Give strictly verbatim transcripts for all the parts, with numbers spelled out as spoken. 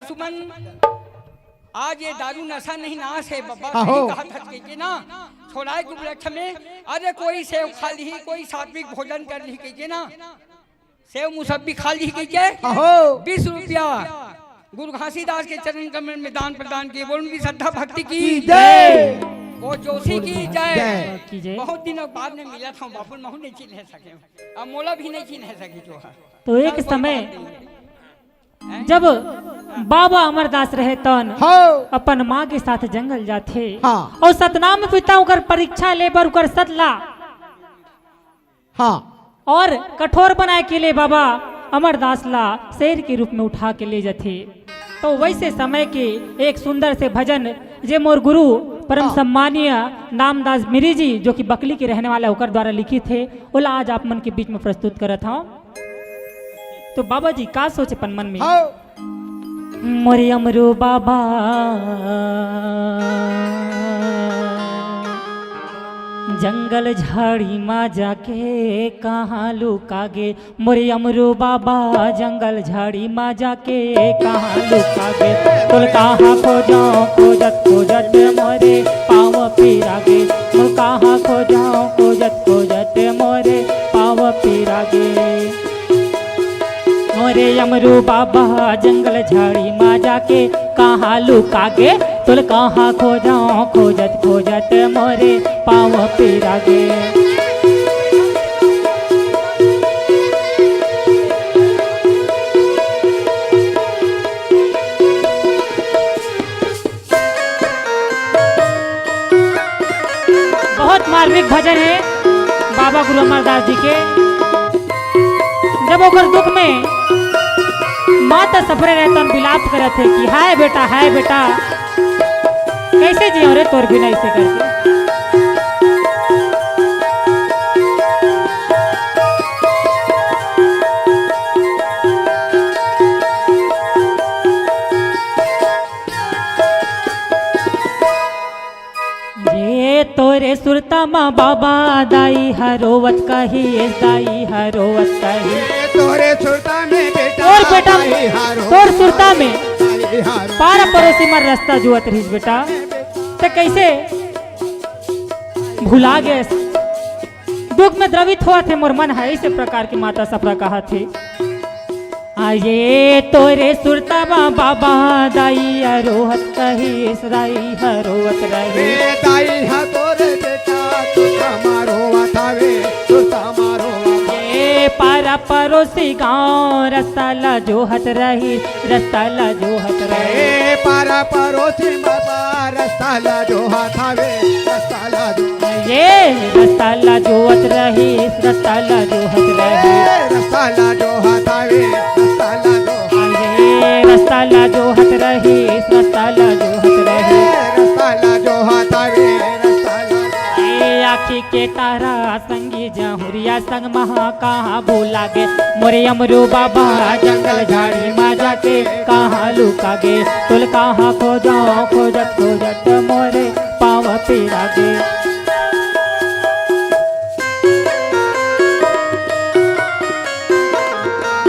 सुमन, आज ये दारू नशा नहीं नाश है बब्बा, आहो। सही कहा था कहिके ना, छोड़ाए गुबलक में, अरे कोई सेव खा ली, कोई सात्विक भोजन कर ली कहिके ना, सेव मुसब्बी खा ली कहिके, आहो। बीस रुपया गुरु घासीदास के चरण कमल में दान प्रदान किए, बोल उनकी श्रद्धा भक्ति की की जय। वो जोशी की जय। जय। की जय। बहुत दिनों बाद में मिला था बाबू, महू नहीं चिन्ह सके, अब मोला भी नहीं चिन्ह सके जो है। तो एक सब समय कोई बात नहीं। जब बाबा अमरदास रहे तन हाँ। अपन माँ के साथ जंगल जाथे हाँ। और सतनाम पिता ओकर परीक्षा ले बर ओकर सत ला हाँ। और कठोर बनाए के लिए बाबा अमरदास ला शेर के रूप में उठा के ले जाथे। तो वैसे समय के एक सुंदर से भजन जे मोर गुरु परम हाँ। सम्मानीय नामदास मिरी जी जो कि बकली के रहने वाला ओकर द्वारा लिखित हे, ओला आज आप मन के बीच में प्रस्तुत करत हूँ। तो बाबा जी का सोचे अपन मन में? हाँ। मोरे अमरू बाबा जंगल झाड़ी मा जाके कहाँ लुका गे? मोरे अमरू बाबा जंगल झाड़ी मा जाके कहाँ लुका गे? तोल कहाँ खोजों खोजत खोजत मोरे पाँव पिरा गे। मोल कहाँ खोजों खोजत खोजत मोरे पाँव पिरा गे। मोरे अमरू बाबा जंगल झाड़ी मा जाके कहाँ लुका गे? तोल कहाँ खोजों खोजत खोजत मोरे पाँव पिरा गे। बहुत मार्मिक भजन है बाबा गुरु अमरदास जी के। जब ओकर दुख में माता सफरे रहे तन विलाप करत है कि हाय बेटा, हाय बेटा, कैसे जियो रे तोर बिना, ऐसे करके। ये तोरे सुरता मा बाबा दाई ह रोवत कहिस, दाई ह रोवत कहिस। ये तोरे सुरता में बेटा, तोर बेटा, दाई ह रोवत तोर सुरता में दाई ह रोवत पारा पड़ोसी मा रस्ता जुवत रहिस बेटा। ते कैसे भुला गेस? दुख में द्रवित होवत हे मोर मन ह, ऐसे प्रकार के माता सफरा कहत हे। आये तोरे सुरता मा बाबा दाई ह रोवत कहिस, दाई ह रोवत रहिस। ए दाई ह तोरे बेटा सुरता मा रोवत हवे, सुरता मा रोवत हवे। ए पारा परोसी गाँव रस्ता ला जोहत रहिस, रस्ता ला जोहत रहिस। ए पारा परोसी बाबा रस्ता ला जोहत हवे, रस्ता ला जोहत। ये रस्ता ला जोहत रहिस, रस्ता ला जोहत रहिस। ए रस्ता ला जोहत हवे, रस्ता ला जोहत। ये रस्ता ला जोहत रहिस, रस्ता ला जोहत रहिस। ए रस्ता ला जोहत हवे, रस्ता ला जोहत। ए आँखी के तारा संगी जहुरिया संग महा कहाँ भुला गे? मोरे अमरू बाबा जंगल झाड़ी मा जाके कहाँ लुका गे? तोल कहाँ खोजों खोजत खोजत मोरे पाँव पिरा गे।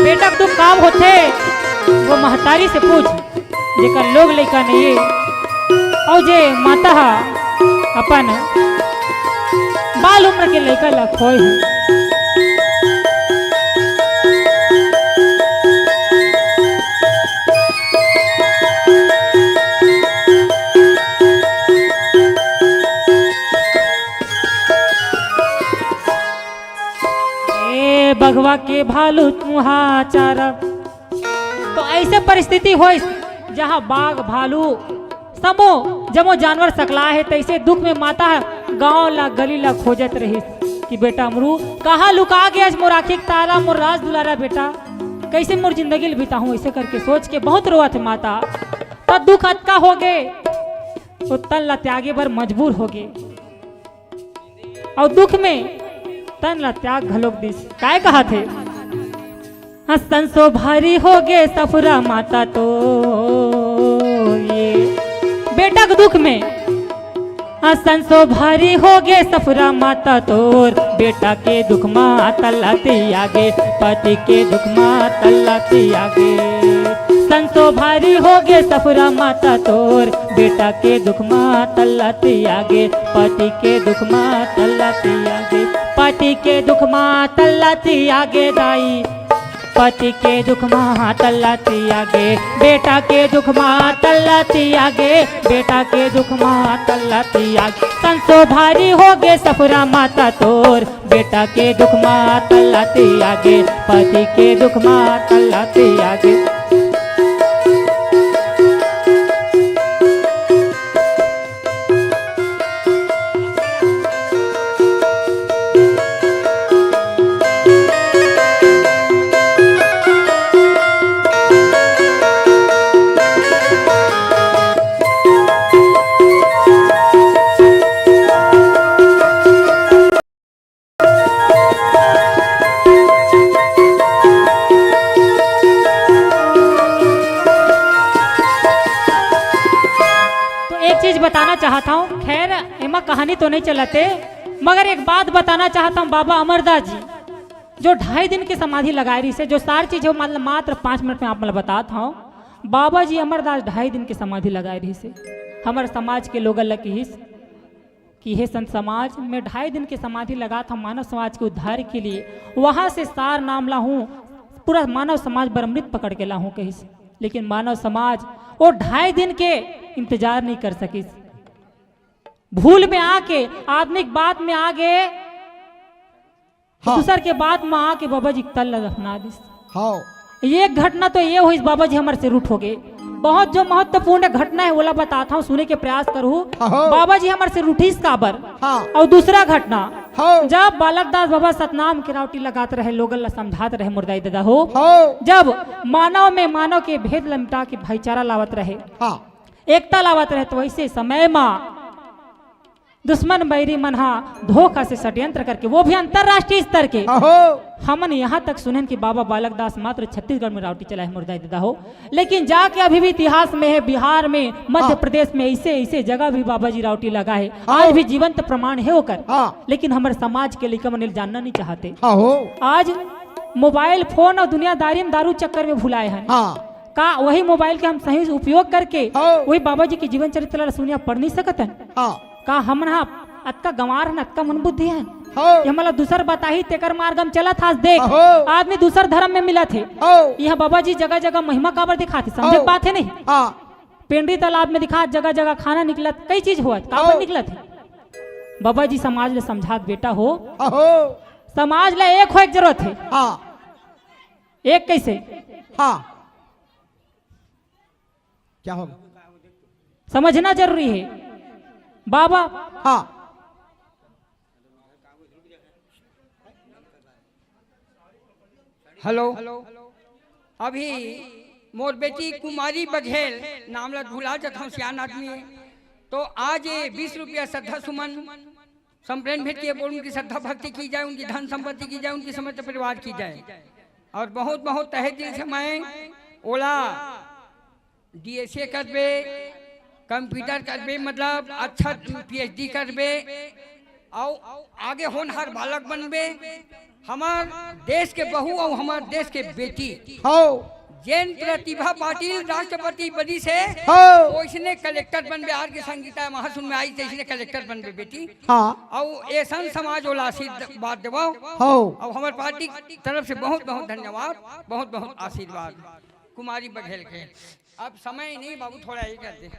बेटा के दुख काम होथे, वो महतारी से पूछ। जेकर लोग लइका नइये, अउ जे माता ह अपन बाल उम्र के लइका ल खोए हे। ए बघवा के भालू तुहा चारा। तो ऐसे परिस्थिति होइस, जहाँ बाघ, भालू, समो जमो जानवर सकला हे, तैसे दुख में माता ह गांव ला, गली ला खोजत रहिस कि बेटा अमरू, कहाँ लुका गे आज मोर आँखी के तारा, मोर राज दुलारा बेटा, कैसे मोर जिंदगी ल बिताहूँ, ऐसे करके सोच के बहुत रोवत हे माता। त दुख अतका हो गे, तो तन ला त्यागे बर मजबूर हो गे। अउ दुख में तन ला त्याग घलोक दिस। काय कहा थे? संसो भारी होगे सफुरा माता तो ये बेटा के दुख में। संसो भारी होगे सफुरा माता तोर, बेटा के दुख मा तल्लाती आगे, पति के दुख मा तल्लाती आगे। संसो भारी होगे सफुरा माता तोर, बेटा के दुख मा तल्लाती आगे, पति के दुख मा तल्लाती आगे, पति के दुख मा तल्लाती आगे दाई। पति के दुख मा तल्लाती आगे, बेटा के दुख मा तल्लाती आगे, बेटा के दुख मा तल्लाती आगे। संसो भारी होगे सफुरा माता तोर, बेटा के दुख मा तल्लाती आगे, पति के दुख मा तल्लाती आगे। तो एक चीज बताना चाहत हूँ, खैर, एमा कहानी तो नहीं चलते, मगर एक बात बताना चाहत हूँ, बाबा अमरदास जी जो ढाई दिन के समाधि लगाए रही से, जो सार चीज हो, मतलब, मात्र पाँच मिनट में आप मतलब बतात हूँ, बाबा जी अमरदास ढाई दिन के समाधि लगाए रही से, हमर समाज के लोगन ल किहिस कि हे संत समाज, मैं ढाई दिन के समाधि लगात हूँ मानव समाज के उद्धार के लिए, वहां से सार नाम लाहूं, पूरा मानव समाज बर अमृत पकड़ के लाहूं कहिस। लेकिन मानव समाज वो ढाई दिन के इंतजार नहीं कर सकिस। भूल में आके, आदमी के बात में आगे, हाँ। दूसर के बात में आके बाबा जी के तल ला दफना दिस। हाँ। एक घटना तो ये होइस, बाबा जी हमर से रूठ हो गए। बहुत जो महत्वपूर्ण घटना है, ओला बतात हूँ, सुने के प्रयास करहू। हाँ। बाबा जी हमर से रूठिस काबर? हाँ। और दूसरा घटना, हाँ। जब बालक दास बाबा सतनाम के रावटी लगात रहे, लोगन ला समझात रहे, मोर दाई ददा हो, हाँ। जब मानव में मानव के भेद ल मिटा के भाईचारा लावत रहे, हाँ। एकता लावत रहे, तो वैसे समय मा दुश्मन बैरी मन हा धोखा से षड्यंत्र करके, वो भी अंतर्राष्ट्रीय स्तर के। अहो। हमन यहाँ तक सुनेन कि बाबा बालक दास मात्र छत्तीसगढ़ में रावटी चलाए हे, मोर दाई ददा हो, लेकिन जाके अभी भी इतिहास में है, बिहार में, मध्य हाँ। प्रदेश में, ऐसे ऐसे जगह भी बाबा जी रावटी लगा है, हाँ। आज भी जीवंत प्रमाण है ओकर। हाँ। लेकिन हमर समाज के लइका मन ल जानना नहीं चाहते। हाँ हो। आज मोबाइल फोन और दुनियादारी में दारू चक्कर में भुलाए हैं। हाँ। का वही मोबाइल के हम सही से उपयोग करके हाँ। वही बाबा जी के जीवन चरित्र ला सुनिया पढ़ नहीं सकत हन? हाँ। का हमन हा अतका गंवार हन, अतका मंदबुद्धि हन हाँ। कि हमन ला दूसर बताही, तेकर मार्ग में चलत हस? देख, हाँ। आदमी दूसर धर्म में मिलत हे। हाँ। यहाँ बाबा जी जगह जगह महिमा काबर दिखाथे, समझे हाँ। के बात है नहीं? हाँ। पेंडी तालाब में दिखात, जगह जगह खाना निकलत, कई चीज होत, काबर हाँ। निकलत हे? बाबा जी समाज ले समझात, बेटा हो, हाँ। समाज ला एक होए के जरूरत हे। हाँ। एक कैसे? हाँ। क्या होगा? समझना जरूरी है बाबा। हाँ। हेलो, अभी मोर बेटी कुमारी बघेल, नाम ला भुला जात हूँ, सियान आदमी है, तो आज ये बीस रुपया श्रद्धा सुमन संप्रेम भेंट किए, बोल उनकी श्रद्धा भक्ति की जाए, उनकी धन संपत्ति की जाए, उनकी समस्त परिवार की जाए। और बहुत बहुत तहे दिल से मैं ओला डीएसए करबे, कंप्यूटर करबे, मतलब अच्छा पीएचडी करबे, अउ आगे होनहार बालक बनबे, हमर देश के बहू अउ हमर देश के बेटी। हौ। जेन प्रतिभा पाटिल राष्ट्रपति बनिस हे, हौ। ओइसने कलेक्टर बनबे। आर के संगीता महासुन में आई, तइसने कलेक्टर बनबे बेटी। हाँ। अउ ऐसन समाज वाला आशीर्वाद देवो। हौ। अउ हमर पार्टी के तरफ से बहुत बहुत धन्यवाद, बहुत बहुत आशीर्वाद कुमारी बघेल के। अब समय नहीं बाबू, थोड़ा ये कर दे।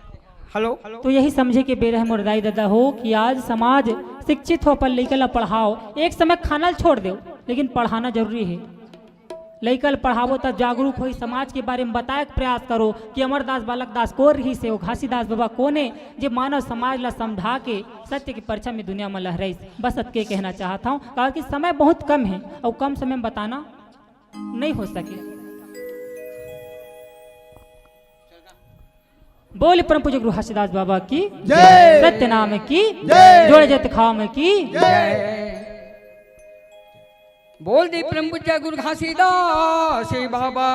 हेलो। तो यही समझे के बेरा है मोर दाई ददा हो कि आज समाज शिक्षित हो, अपन लइका ला पढ़ाओ। एक समय खाना ल छोड़ दो, लेकिन पढ़ाना जरूरी है। लइका ल पढ़ाबो त जागरूक होई, समाज के बारे में बताए के प्रयास करो कि अमरदास बालक दास कोन रहिस हे, वो घासीदास बाबा कोन हे, जे मानव समाज ला समझा के सत्य के परछाई में दुनिया में लहराइस। बस अतके कहना चाहत हूँ, काबर कि समय बहुत कम है और कम समय में बताना नहीं हो सके। बोल परम पूज्य गुरु घासीदास बाबा की जय। सत्य नाम की जय। जोड़े जत खाम की जय। बोल दे परम पूज्य गुरु घासीदास बाबा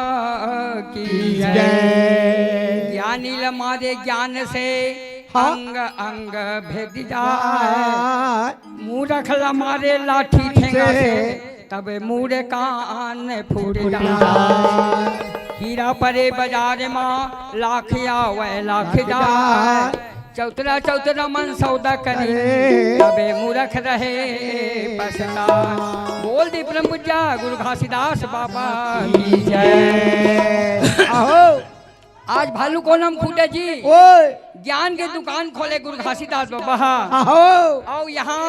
की जय। ज्ञानी ल मारे ज्ञान से हाँ। अंग अंग भेद जाए। मूरख ल मारे लाठी ठेंगा से तब मूर कान फूट जाए। हीरा परे बाजार मा लाख आवे लाख जाए। चौतरा चौतरा मन सौदा करी तबे मूरख रहे पछता। बोल दे परम पूज्य गुरु घासीदास बाबा की जय। अहो। आज भालू कोनम खूटे जी ओए। ज्ञान के दुकान खोले गुरु घासीदास बाबा। अहो। अउ यहाँ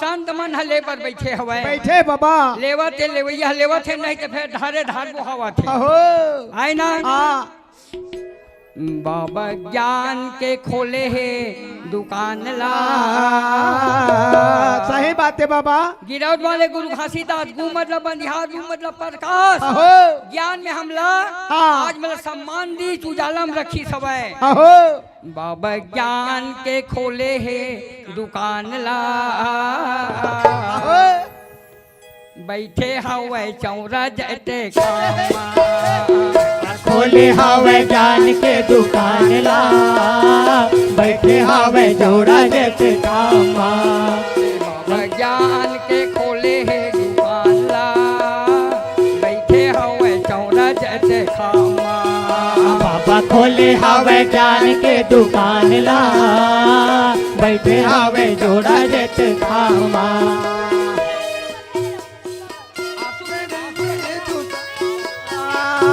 संत मन ह ले बर बैठे हवय। बैठे बाबा। लेवत हे लेवइया ह लेवत हे, नहीं तो फिर धारे धार बोहावत हे। अहो। आय ना? हाँ। बाबा ज्ञान के खोले हे दुकान ला। सही बात हे बाबा। गिरौद वाले गुरु घासीदास, गु मतलब अंधियार, गु मतलब प्रकाश। अहो। ज्ञान में हमला हाँ। आज मतलब सम्मान दी, उजाला में रखी सवय। अहो। बाबा ज्ञान के खोले हे दुकान ला। अहो। बैठे हवय चौरा जैते खामा। खोले हवय ज्ञान के दुकान ला, बैठे हवय चौरा जैते खामा। ज्ञान के खोले हे दुकान ला, बैठे हवय चौरा जैते खामा। बाबा खोले हवय ज्ञान के दुकान ला, बैठे हवय चौरा जैते खामा।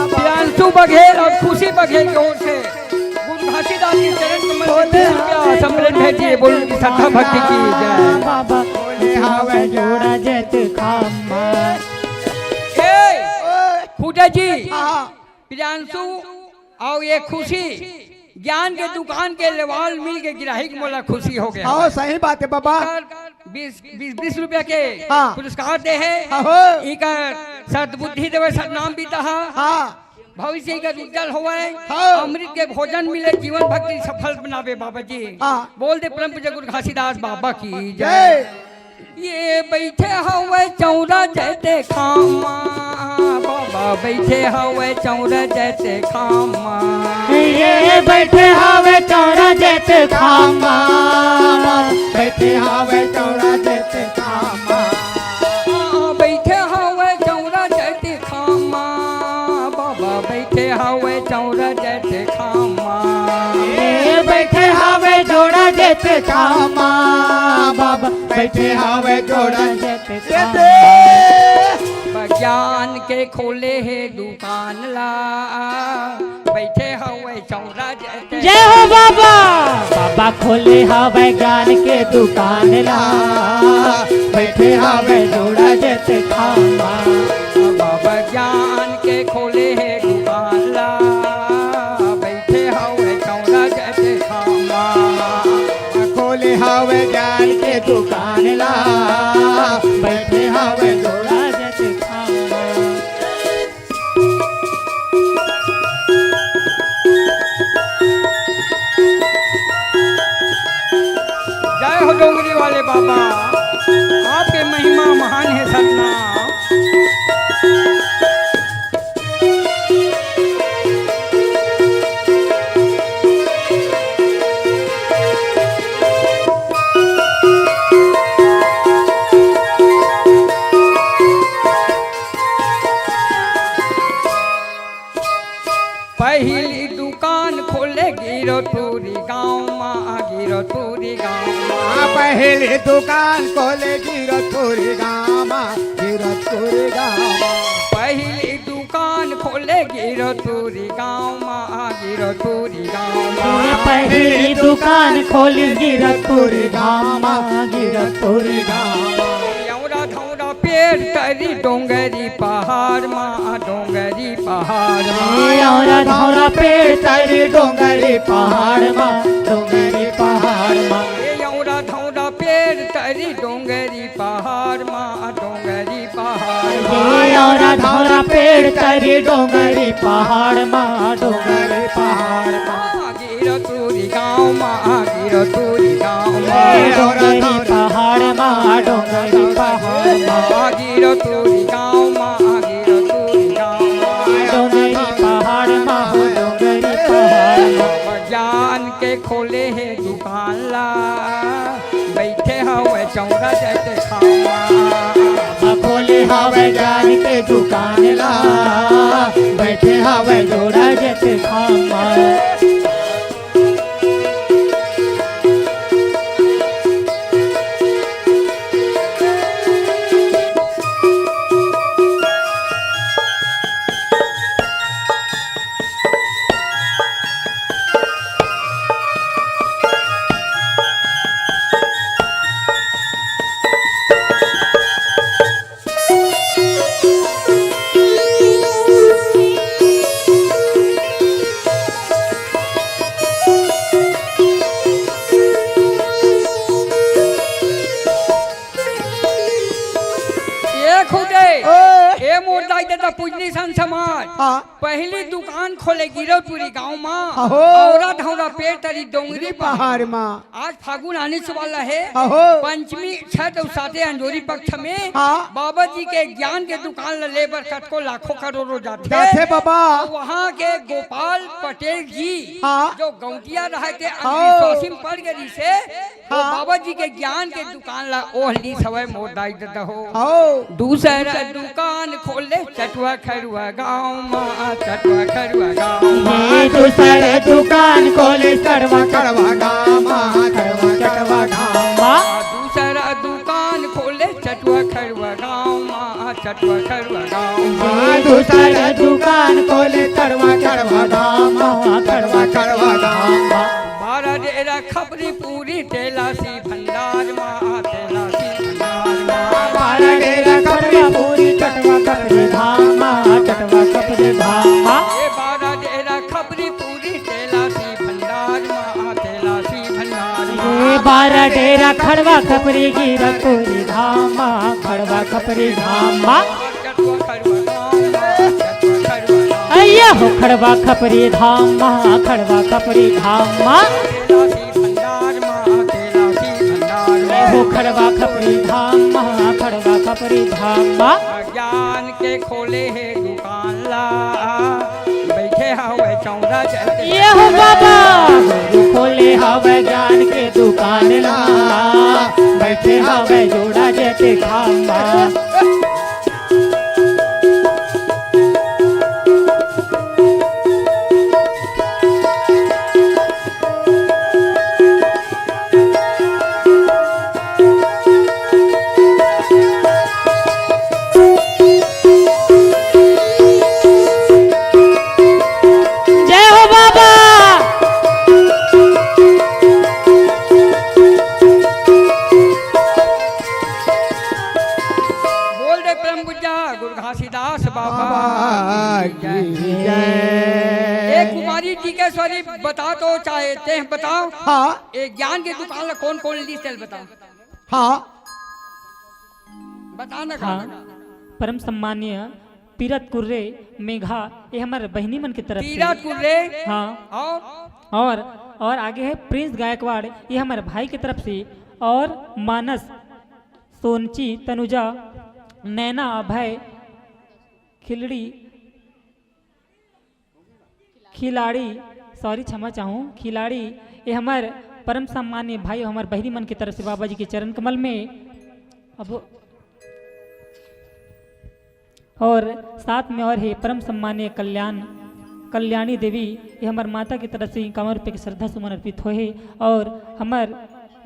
प्रियांशु बघेल और खुशी बघेल की ओर से गुरु घासीदास के चरण कमल में तीस रुपया सम्मेलन भेजिए। बोल उनकी श्रद्धा भक्ति की जय। बाबा, खोले हवय जोड़ा जैत खामा। ए, खूटा जी, हाँ। प्रियांशु अउ ये खुशी ज्ञान के दुकान के लेवाल मिल के गिराही के मोला खुशी हो गया। हाँ, सही बात हे बाबा। एकर बीस, बीस, बीस रुपया के हाँ। पुरस्कार दे हे। हाँ हो। एकर सद्बुद्धि देवे, सदनाम बीता हा। हाँ। भविष्य एकर उज्जवल होवय। हाँ। अमृत के भोजन मिले, जीवन भक्ति सफल बनावे बाबा जी। हाँ। बोल दे परम पूज्य गुरु घासीदास बाबा की जय। जय। ये बैठे हवय चौरा जैते खामा, बाबा बैठे हवय चौरा जैते खामा। ये बैठे हवय चौरा जैते खामा, बैठे हवय चौरा जैते खामा। बैठे हवय चौरा जैते खामा, बाबा बैठे हवय चौरा जैते खामा। ए, बैठे हवय जोड़ा जैते खामा, बाबा बैठे हवय जोड़ा जैते खामा। ज्ञान के खोले हे दुकान ला, बैठे हवय चौरा जैते। जय हो बाबा। बाबा खोले हवय ज्ञान के दुकान ला, बैठे हवय जोड़ा जैते खामा। बाबा ज्ञान के खोले हे दुकान ला, बैठे हवय चौरा जैते खामा। खोले हवय ज्ञान के दुकान ला, बैठे हवय जोड़ा जैते खामा। जय हो डोंगरी वाले बाबा, आपके महिमा महान हे सतनाम। पहिली दुकान खोले गिरतपुरी गांव मा, गिरतपुरी गांव मा। हाँ, पहिली दुकान खोले गिरतपुरी गांव मा, गिरतपुरी गांव मा। पहिली दुकान खोले गिरतपुरी गांव मा, गिरतपुरी गांव मा। ये पहिली दुकान खोलिस गिरतपुरी गांव मा, गिरतपुरी गांव मा। औरा धौरा पेड़ तरी डोंगरी पहाड़ मा, डोंगरी पहाड़ मा। ए औरा धौरा पेड़ तरी डोंगरी पहाड़ मा, डोंगरी पहाड़ मा। ए औरा धौरा पेड़ तरी डोंगरी पहाड़ मा, डोंगरी पहाड़ मा। ए औरा धौरा पेड़ तरी डोंगरी पहाड़ मा, डोंगरी पहाड़ मा। गिरतपुरी गांव मा, गिरतपुरी गांव मा। ए डोंगरी पहाड़ मा, डोंगरी पहाड़ मा। गिरतपुरी गांव खोले हे दुकान ला, बइठे हवय चौरा जैसे खामा। खोले हवय ज्ञान के दुकान ला, बइठे हवय जोड़ा जैसे खामा। ए खुदे, ओए। ए मोर दाई ददा पूजनी संत समाज। हाँ। पहिली दुकान खोले गिरौदपुरी गांव मा। अहो। औरा धौरा पेड़ तरी डोंगरी पहाड़ पहाड़ मा। आज फागुन आने वाला हे। अहो। पंचमी, छठ अउ साते अंजोरी पक्ष में हाँ। बाबा जी के ज्ञान के दुकान ल ले बर कतको लाखों करोड़ों जाथे। जाथे बाबा। वहाँ के गोपाल पटेल जी हाँ। जो गौंटिया रहे थे, हाँ। अंधविश्वासी में पड़ गए से, वो हाँ। बाबा जी के ज्ञान के दुकान ला ओह लीस हवय मोर दाई ददा हो। हाँ। दूसरा दुकान खोले चटवा खड़वा गांव मा, चटवा खड़वा गांव मा। ये दूसरा दुकान खोले चटवा खड़वा गांव मा, चटवा खड़वा गांव मा। दूसरा दुकान खोले चटवा खड़वा गांव मा, चटवा खड़वा गांव मा। ये दूसरा दुकान खोले चटवा खड़वा गांव मा, चटवा खड़वा गांव मा। बारा डेरा खपरी पूरी तेलासी भंडार मा, तेलासी भंडार मा। बारा डेरा खपरी पूरी चटवा खपरी धाम मा, चटवा खपरी धाम मा। ए बारा डेरा खपरी पूरी तेलासी भंडार मा, तेलासी भंडार मा। ए बारा डेरा खड़वा खपरी गिरौदपुरी धाम मा, खड़वा खपरी धाम मा। चटवा खड़वा गांव मा, चटवा खड़वा गांव। अइया हो खड़वा खपरी धाम मा, खड़वा खपरी धाम मा। तेलासी भंडार मा, तेलासी भंडार मा। हो खड़वा खपरी धाम मा, खड़वा खपरी धाम मा। ज्ञान के खोले हे दुकान ला, बइठे हवय चौरा जैसे। ये हो बाबा। खोले हवय ज्ञान के दुकान ला, बइठे हवय जोड़ा जैसे खामा। जय हो बाबा। बोल दे परम पूज्या गुरु घासीदास बाबा बाबा की की जय। जय। ए कुमारी टीकेश्वरी, बता तो, चाहे ते बताओ। हाँ। ए ज्ञान के दुकान ला कौन कौन लीस, तेला बताओ। हाँ। बता ना हाँ। का। परम सम्मानीय तीरथ कुर्रे मेघा, ये हमर बहिनी मन के तरफ से। तीरथ कुर्रे। हाँ। और? और, और आगे है प्रिंस गायकवाड़, ये हमर भाई के तरफ से। और मानस, सोनची, तनुजा, नैना, अभय, खिलड़ी, खिलाड़ी, सॉरी, क्षमा चाहूँ, खिलाड़ी, ये हमर परम सम्मानीय भाई, हमर बहिनी मन के तरफ से बाबा जी के चरण कमल में। अब और साथ में और हे परम सम्मानीय कल्याण, कल्याणी देवी, ये हमर माता के तरफ से इक्यावन रुपये के श्रद्धा सुमन अर्पित होए हे। और हमर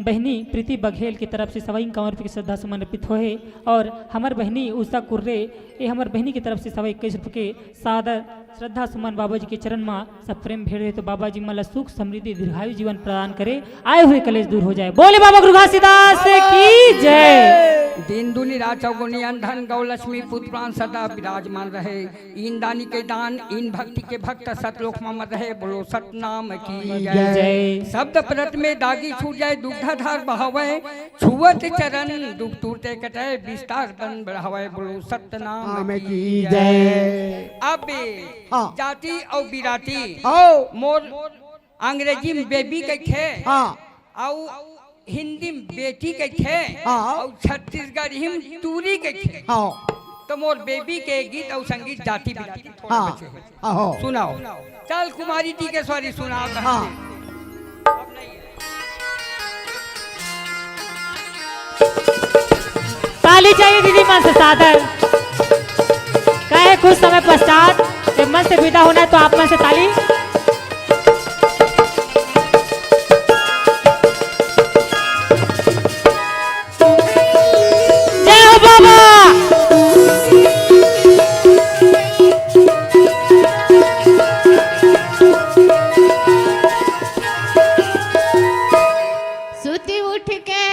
बहिनी प्रीति बघेल के तरफ से सवा इक्यावन रुपये के श्रद्धा सुमन अर्पित होए हे। और हमर बहिनी उषा कुर्रे, ये हमर बहिनी के तरफ से सवा इक्कीस रुपये के सादर श्रद्धा सुमन बाबा जी के चरण मा सब प्रेम भेंट हे। तो बाबा जी मन ला सुख समृद्धि दीर्घायु जीवन प्रदान करे, आए हुए कलेश दूर हो जाए। बोले बाबा गुरु घासीदास की जय। दीन दुनी राज चौगुनी अन धन गौ लक्ष्मी पुत्र प्राण सदा विराजमान रहे। इन दानी के दान, इन भक्ति के भक्त सतलोक मा अमर रहे। बोलो सतनाम की जय। जय। शब्द परत में दागी छूट जाए, दुग्धाधार बहावे, छुअत चरण दुख तुरते कटे, विस्तार बन बढ़ावे। बोलो सतनाम नाम की की जय। जय। अब हाँ। जाति अउ बिराती। हाँ। मोर अंग्रेजी में बेबी कहिथे। हाँ। अउ हिंदी में बेटी कहिथे। हाँ। अउ छत्तीसगढ़ी में टूरी कहिथे। हाँ। तो मोर बेबी के गीत अउ संगीत जाति बिराती थोड़ा हाँ। बचे हे। हाँ, हो। सुनाओ। चल कुमारी टीकेश्वरी सुनाओ। हाँ। ताली चाहिए दीदी मन से सादर। कहे कुछ समय पश्चात जब मन से विदा होना है तो आप मन से ताली। जय हो बाबा। सुति उठ के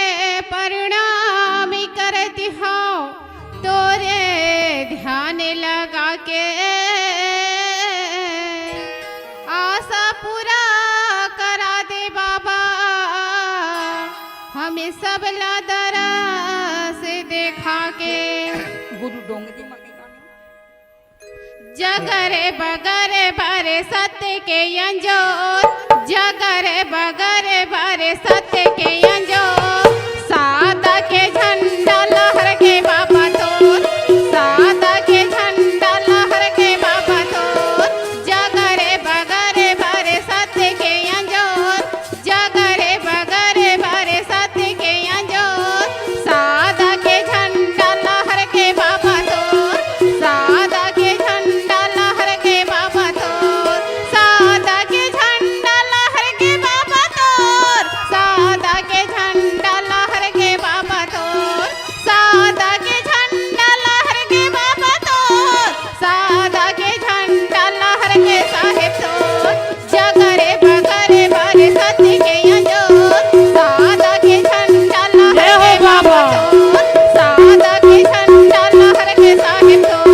प्रणाम करत हौं तोरे ध्यान लगा के। आशा पूरा करा दे बाबा, हमें सब ला दरस देखा के। गुरु डोंगरी मा कहीं गाना। जगरे बगरे बरे सत्य के अंजोर, जगरे बगरे बरे सत्य के अंजोर। सादा के झंडा लहर के बाबा तोर, सादा के झंडा लहर के बाबा तोर। जगरे बगरे बरे सत्य के अंजोर, जगरे बगरे बरे सत्य के अंजोर। सादा के झंडा लहर के बाबा तोर, सादा के झंडा लहर के बाबा तोर, सादा के झंडा लहर के बाबा तोर, सादा के झंडा लहर के बाबा तोर, सादा के झंडा लहर के बाबा तोर, सादा के झंडा लहर के साहेब तोर। जगरे बगरे बरे सत्य के अंजोर, सादा के झंडा लहर के बाबा तोर, सादा के झंडा लहर के साहेब तोर।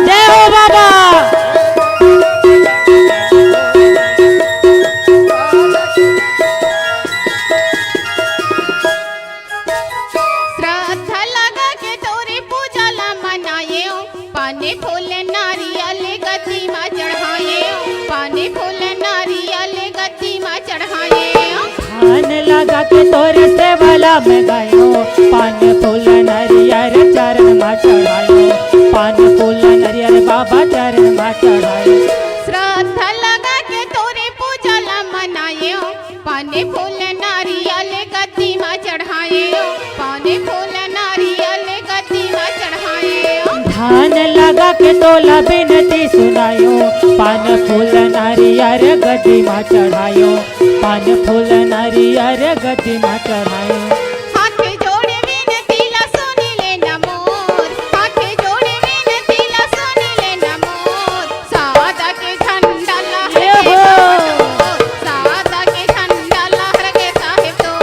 जय हो बाबा। श्रद्धा लगा के तोरे पूजा ला मनाएव, पान फूल नारियल गद्दी मा चढ़ाएव, पान फूल नारियल गद्दी मा चढ़ाएव। ध्यान लगा के तोरे सेवा ला मैं गाएव, पान फूल नारियल चरण मा चढ़ाएव, पान फूल नारियल बाबा चरण मा चढ़ाएव। श्रद्धा लगा के तोरे पूजा ला मनाएव, पान फूल नारियल गद्दी मा चढ़ाएव, पान फूल नारियल गद्दी मा चढ़ाएव। ध्यान लगा के तोला बिनती सुनाएव, पान फूल नारियल गद्दी मा चढ़ाएव, पान फूल नारियल गद्दी मा चढ़ाएव। हाथ जोड़े बिनती ला सुनी ले ना मोर, हाथ जोड़े बिनती ला सुनी ले ना मोर। सादा के झंडा लहर के बाबा तोर, सादा के झंडा लहर के साहेब तोर।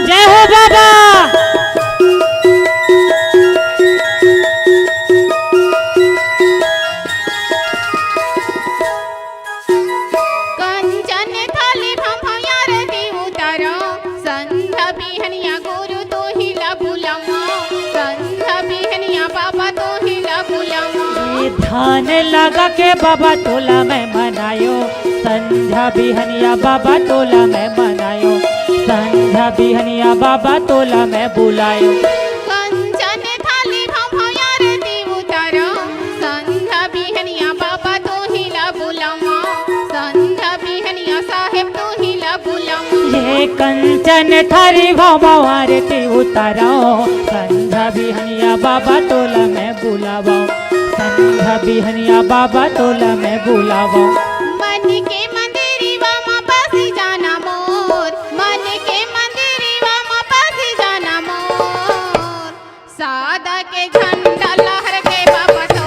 जय हो बाबा। कंचन थाली भंभा आरती उतारो, संझा बिहनिया गुरु तोही ला बुलावा, संझा बिहनिया बाबा तोही ला बुलावा। ये ध्यान लगा के बाबा तोला मैं मनायो, संझा बिहनिया बाबा तोला मैं मनायो, संझा बिहनिया बाबा तोला मैं बुलायो। कंचन थाली भंभा आरती उतारो, संझा बिहनिया बाबा तोही ला बुलावा, संझा बिहनिया साहेब तोही ला बुलावा। ये कंचन थारी भंभा आरती उतारो, संझा बिहनिया बाबा तोला मैं बुलावा, संझा बिहनिया बाबा तोला मैं बुलावा। मन के मंदिरवा मा बस जाना मोर, मन के मंदिरवा मा बस जाना मोर। सादा के झंडा लहर के बाबा तो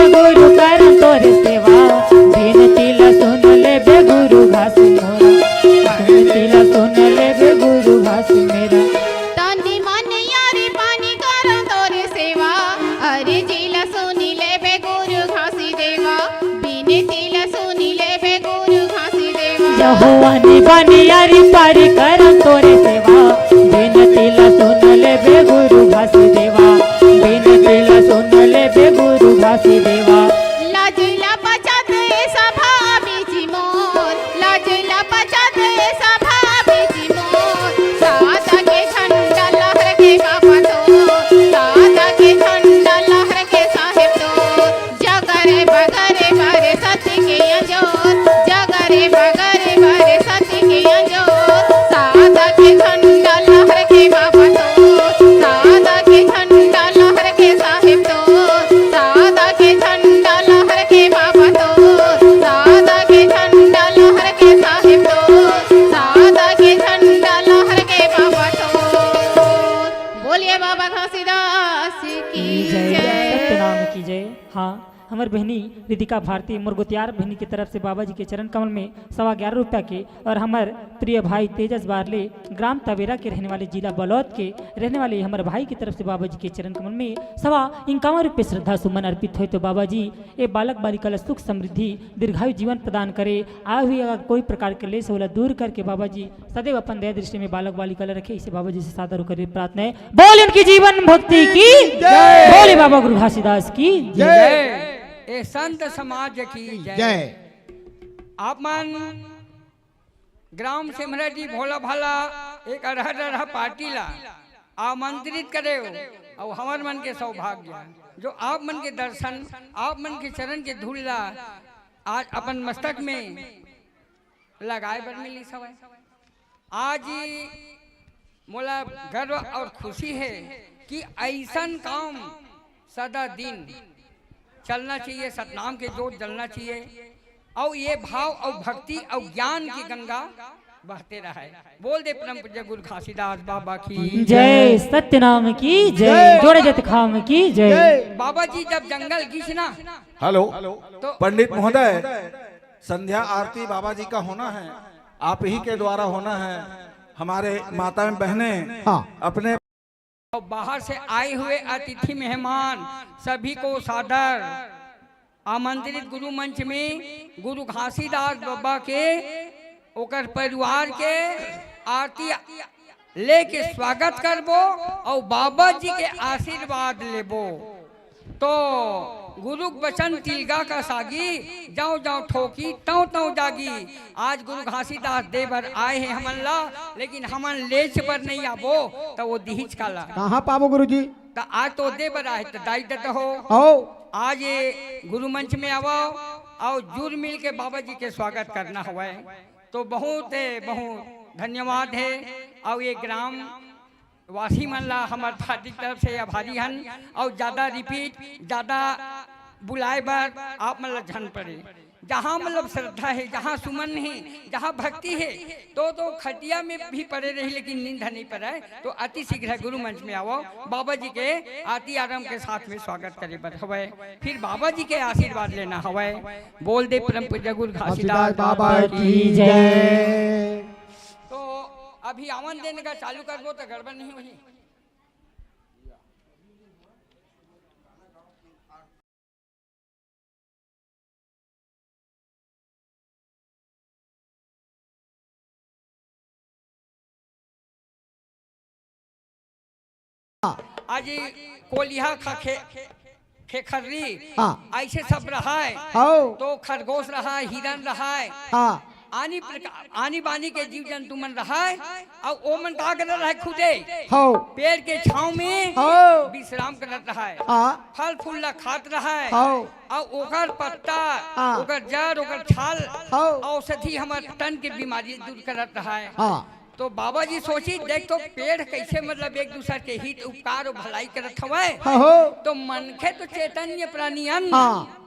गुरु करन तोरे सेवा, बिनती ला सुन लेबे गुरु घासी मोरा, बिनती ला सुन लेबे गुरु घासी मेरा। तनी मन यारी पानी करन तोरे सेवा, अरे जी ला सुनी लेबे गुरु घासी देवा, बिनती ला सुनी लेबे गुरु घासी देवा। जहो आनी बानी यारी पारी करन तोरे सेवा, बिनती ला सुन लेबे गुरु घासी देवा, बिनती ला सुन लेबे गुरु घासी देवा। लाज ला बचत ए सभा बीच मोर, लाज ला बचत ए सभा बीच मोर, सादा के झंडा लहर के बाबा तो, सादा के झंडा लहर के साहेब तो। जगरे बगरे बरे सत्य के अंजोर, जगरे बगरे बरे सत्य के अंजोर। सादा के झंडा लहर के बाबा तो, सादा के झंडा लहर के साहेब तो, सादा के झंडा लहर के बाबा तो, सादा के झंडा लहर के साहेब तो, सादा के झंडा लहर के बाबा तो। बोलिए बाबा घासीदास की जय। जय। सत्यनाम की जय। हाँ, हमर बहिनी रितिका भारती मोर गोतियार बहिनी के तरफ से बाबा जी के चरण कमल में सवा ग्यारह रुपया के, और हमर प्रिय भाई तेजस बारले, ग्राम तबेरा के रहने वाले, जिला बलौद के रहने वाले हमर भाई की तरफ से बाबा जी के चरण कमल में सवा इक्यावन रुपये श्रद्धा सुमन अर्पित होय। तो बाबा जी ए बालक बालिका ला सुख समृद्धि दीर्घायु जीवन प्रदान करे। आए हुए अगर कोई प्रकार के क्लेश होला दूर करके बाबा जी सदैव अपन दया दृष्टि में बालक बालिका ला रखे, इसे बाबा जी से सादर होकर प्रार्थना है। बोल इनकी जीवन भक्ति की जय। बोले बाबा गुरु घासीदास की जय। जय। ए संत समाज की जय। जय। आप मन ग्राम सिमरती भोला भाला एक अरहर अरहर पार्टी ला आमंत्रित करे हो, और हमर मन के सौभाग्य जो आप मन के दर्शन, आप मन के चरण के धूल ला आज अपन मस्तक में लगाए बर मिलिस हवय। आज मोला गर्व और खुशी है कि ऐसन काम सदा दिन चलना चाहिए, सतनाम के जोत जलना चाहिए, और ये भाव और भक्ति और ज्ञान की गंगा बहते रहे। बोल दे परम पूज्य गुरु घासीदास बाबा की जय, सत्यनाम की जय, जय। जोड़े जतखाम की जय। जय। बाबा जी जब जंगल गिस ना, हेलो, तो पंडित महोदय, संध्या आरती बाबा जी का होना है, आप ही के द्वारा होना है। हमारे माताएं बहनें हाँ। अपने और बाहर से आए हुए अतिथि मेहमान सभी को सादर आमंत्रित गुरु मंच में गुरु घासीदास बाबा के, ओकर परिवार के आरती लेके स्वागत करबो और बाबा जी के आशीर्वाद लेबो। तो गुरु बचन तिलगा का सागी, जाओ जाओ ठोकी तौ तौ जागी। आज गुरु घासीदास दे बर आए हैं हमन ला, लेकिन हमन लेच बर नहीं आबो, तो वो दिहिच काला। कहाँ पाबो गुरुजी? तो आज तो दे बर आए, तो दाई देता हो। आओ। आज ये गुरु मंच में आवो और जुर मिल के बाबा जी के स्वागत करना हवय। तो बहुत, बहुत धन्यवाद है। और ये ग्राम वासी मन ला हमर हार्दिक तरफ से आभारी हन, और ज्यादा रिपीट, ज्यादा बुलाए बर आप मन ला झन पड़े। जहाँ मतलब श्रद्धा है, जहाँ सुमन है, जहाँ भक्ति है, तो, तो खटिया में भी पड़े रही, लेकिन नींद नहीं पड़े। तो अति शीघ्र गुरु मंच में आवो, बाबा जी के आरती आरंभ के साथ में स्वागत करे बर हवय, फिर बाबा जी के आशीर्वाद लेना हवय। बोल दे परम पूज्य गुरु घासीदास बाबा की जय। तो अभी आवन देने का चालू कर दो तो गड़बड़ नहीं हुई। आज कोलिहा खा खे, खेखर्री, हाँ। ऐसे सब रहाय। हाँ। तो खरगोश रहाय, हिरन रहाय। हाँ। आनी प्रकार, आनी बानी के जीव जंतु मन रहाय, अउ ओमन का करत रहाय खुदे? हाँ। पेड़ के छांव में हाँ। विश्राम करत रहाय। हाँ। फल फूल ला खात रहाय। हाँ। अउ ओकर पत्ता, हाँ। ओकर जड़, ओकर छाल, हाँ। औषधि हमर तन के बीमारी दूर करत रहाय। हाँ। तो बाबा जी सोची, देख तो पेड़ कैसे मतलब एक दूसर के हित उपकार और भलाई करत हवय। हाँ हो। तो मनखे तो चैतन्य प्राणी अन। हाँ।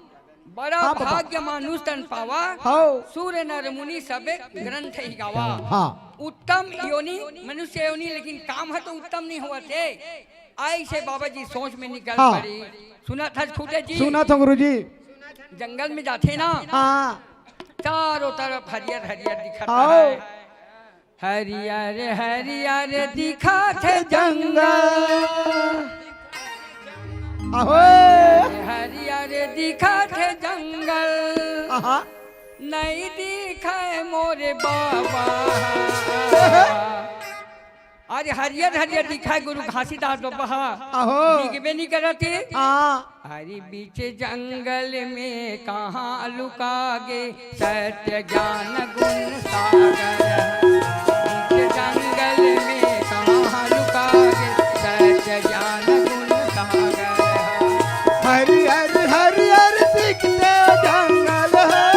बड़ा हाँ बाबा। भाग्य मानुष तन पावा। हाँ। सूर नर मुनि सबे ग्रंथ ही गावा। हाँ। उत्तम योनि मनुष्य योनि, लेकिन काम है तो उत्तम नहीं होवत हे। अइसे बाबा जी सोच में निकल हाँ। पड़ी। सुनत हस खूंटे जी? सुनत हंव गुरुजी। जंगल में जाथे ना, हाँ। चारों तरफ हरियर हरियर दिखत हाँ। हे। हरियर हरियर दिखत हे जंगल। आहो। हरियर दिखत हे जंगल। आहा। नइ दिखय मोरे बाबा। अरे हरियर हरियर दिखय गुरु घासीदास बबा ह। आहो। दिखबे नइ करत हे। हाँ। हरि बीच जंगल में कहाँ लुका गे, सत्य ज्ञान गुण सागर। बीच जंगल में कहाँ लुका गे, सत्य ज्ञान गुण सागर। हरि हरि हरि हरि दिखते जंगल हे।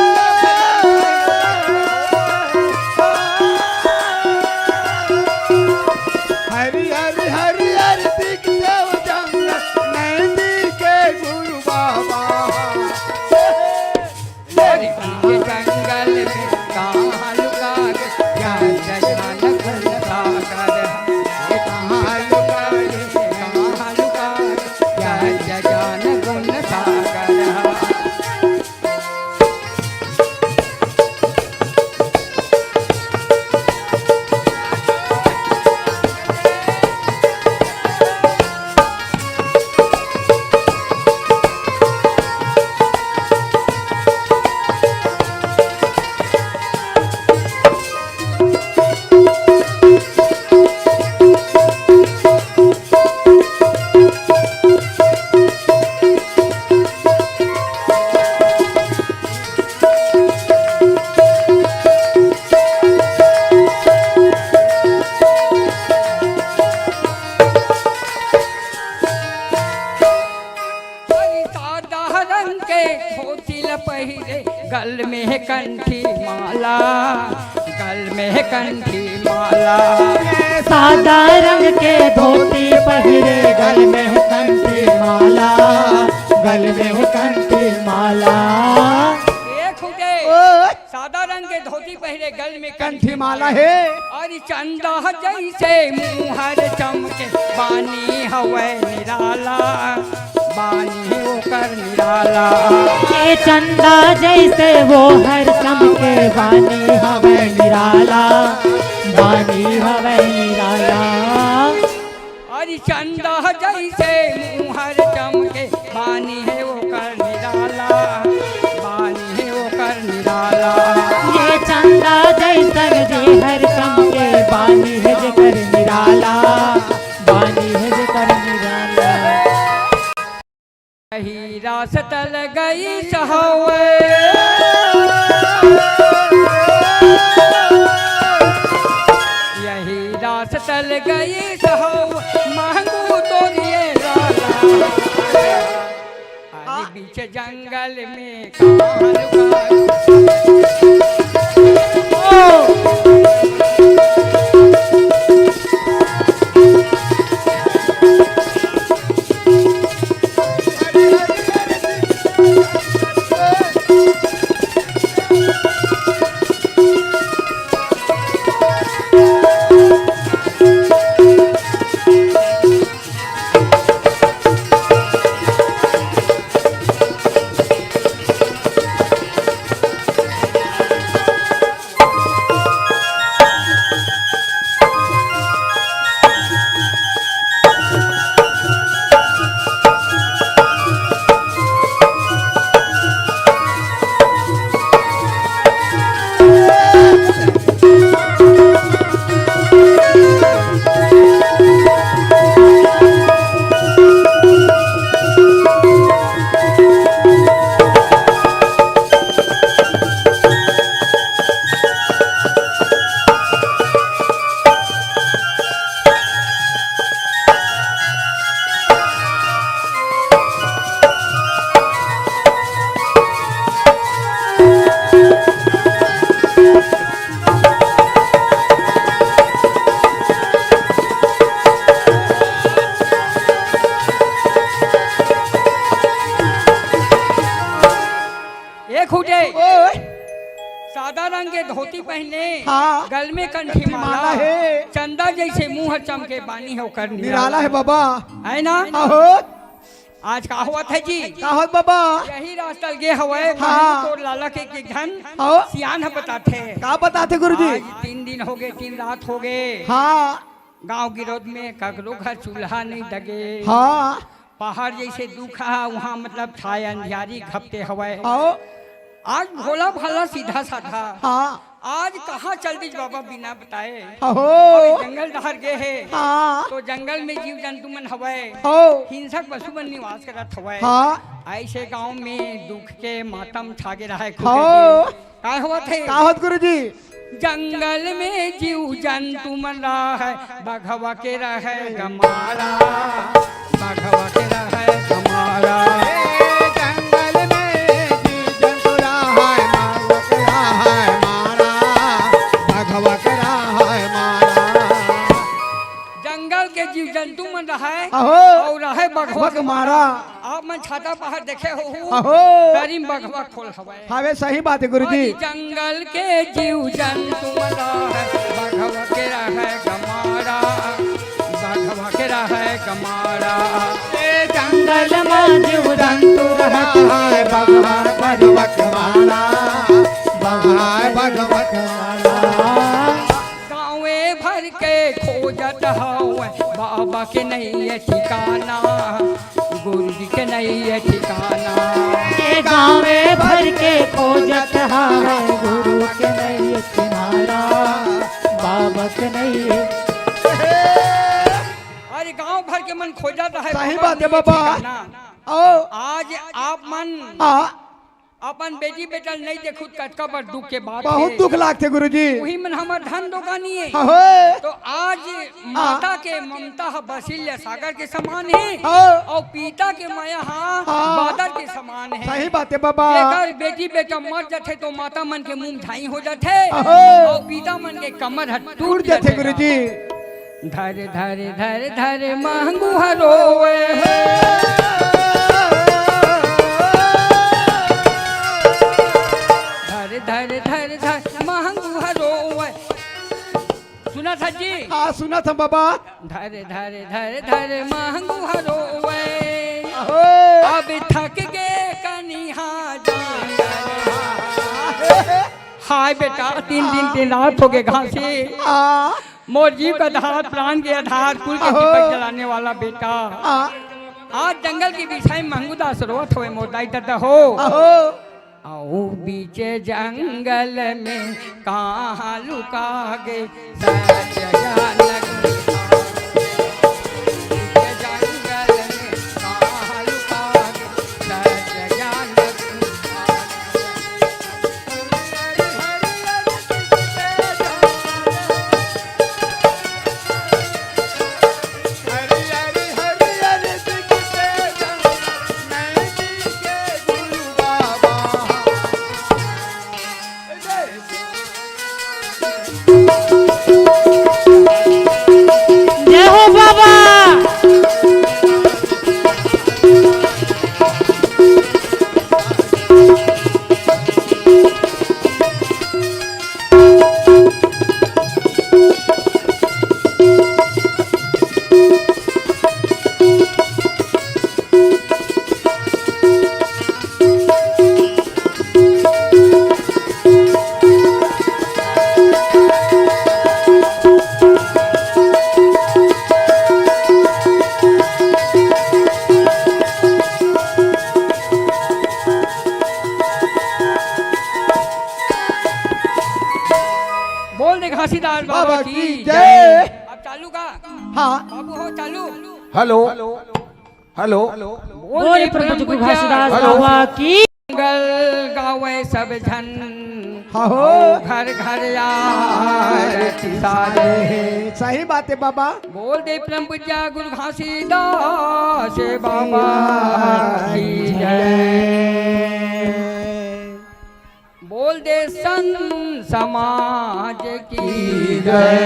हरि हरि हरि हरि दिखते जंगल, नैनी के गुरु बाबा। हरि के जंगल में कहाँ लुका गे, ज्ञान ज्ञान गुण सागर। कहाँ लुका गे, कहाँ लुका गे, ज्ञान ज्ञान गुण सागर। सादा रंग के धोती ल पहिरे, गल में हे कंठी माला, गल में हे कंठी माला। सादा रंग के धोती पहिरे, गल में हे कंठी माला, गल में हे कंठी माला। ए खूंटे। ओ। सादा रंग के धोती पहिरे, गल में कंठी माला हे। अरे चंदा जइसे मुहर चमके, बानी हवय निराला, बानी ओकर निराला। ए चंदा जइसे वो हर चमके, बानी हवय निराला, बानी हवय निराला। अरे चंदा जइसे मुहर चमके, बानी हे ओकर निराला, बानी हे ओकर निराला। ये चंदा जइसन जे हर चमके, बानी हे जेकर निराला, बानी हे जेकर निराला। हीरा सतल गई सहवे। यही रास तल गई सहवे, महंगू तोरिए लाला। अरे बीच जंगल में कहाँ लुका। ओ। हाँ। गल में कंठी माला हे। चंदा जइसे मुंह चमके, बानी हे ओकर निराला हे बाबा। हे ना? आहो। आज का होवत हे जी? का होवत बाबा? यही रास्ता गे हवय, हाँ। तोर लाला के, के झन हाँ। सियान ह बताथे। का बताथे गुरुजी? आज तीन दिन होगे, तीन रात होगे। हाँ। गांव गिरोध में ककरो घर चूल्हा नहीं दगे। हाँ। पहाड़ जइसे दुख ह, उहाँ मतलब छाय अंधियारी घपटे हवय। हाँ। आज भोला भाला सीधा साधा। हाँ। आज कहाँ चल दिस बाबा बिना बताए? अहो। अउ जंगल डहर गे हे। हाँ। तो जंगल में जीव जंतु मन हवय। हो। हिंसक पशु मन निवास करत हवय। हाँ। अइसे गांव में दुख के मातम छागे रहय। हो। का होवत हे? का होवत गुरुजी? जंगल में जीव जंतु मन रहय, बघवा के रहय गमारा, बघवा के रहय गमारा। ए, जंगल में जीव जंतु रहय, बघवा के रहय मारा, बघवा के रहय मारा। जंगल के जीव जंतु मन रहय अहो। अउ रहय बघवा के बघमारा। आप मन छाता पहाड़ देखे होहू? अहो। तरी म बघवा खोल हवय। हवे, सही बात हे गुरुजी। अरे जंगल के जीव जंतु मन रहय, बघवा के रहय गमारा, बघवा के रहय गमारा। ए जंगल म जीव जंतु रहय, बघवा, बघवा के मारा, बघवा, बघवा के मारा। गाँवे भर के खोजत हवय, बाबा के नइये ठिकाना, गुरु जी के नइये ठिकाना। ये गाँवे भर के खोजत हवय, गुरु के नइये किनारा, बाबा के नइये। अरे गाँव भर के मन खोजत हवय, सही बाबा बात हे नइये बाबा। ठिकाना। ओ। आज आप मन हाँ। अपन बेटी बेटा ल नइ देखहू त कतका बड़ दुख के बात बहुत हे। दुख लागथे गुरुजी। उही मन हमर धन दोकानी हे। अहो। तो आज हाँ। माता के ममता ह बसिल्या सागर के समान हे हाँ। अउ पिता के मया ह हाँ। बादर के समान हे। सही बात हे बाबा। जेकर बेटी बेटा मर जाथे तो माता मन के मुंह झाई हो जाथे अहो। अउ पिता मन के कमर ह टूट टूट जाथे जाथे। गुरुजी। धर धर धर धर महंगू ह रोवे। धर धर धर धर महंगू ह रोवे। सुनत हस जी? हाँ, सुनत हँव बाबा। धर धर धर धर महंगू ह रोवे। अहो। अब थक गे कनिहा जान। हाय बेटा, तीन दिन तीन रात होगे घासी। हाँ। मोर जीव के आधार, प्राण के आधार, कुल के अहो। दीपक जलाने वाला बेटा। हाँ। आज जंगल के बिछाई महंगू दास रोवत हवय मोर दाई ददा हो। अहो। अउ बीचे जंगल में कहाँ लुका गे सत्य ज्ञान गुण। बीचे जंगल में कहाँ लुका गे सत्य ज्ञान गुण। जय हो बाबा। बोल दे घासीदास बाबा बाबा की की जय। जय। अब चालू का? हाँ। बाबू हो चालू। हेलो। हेलो। बोल बोल दे प्रभु प्रभु जी घासीदास हेलो। बाबा की। मंगल गावे सब झन। हाँ हो। घर घर आरती साजे। सही बात हे बाबा। बोल दे परम पूज्य गुरु घासीदास बाबा की जय। बोल दे संत समाज की जय।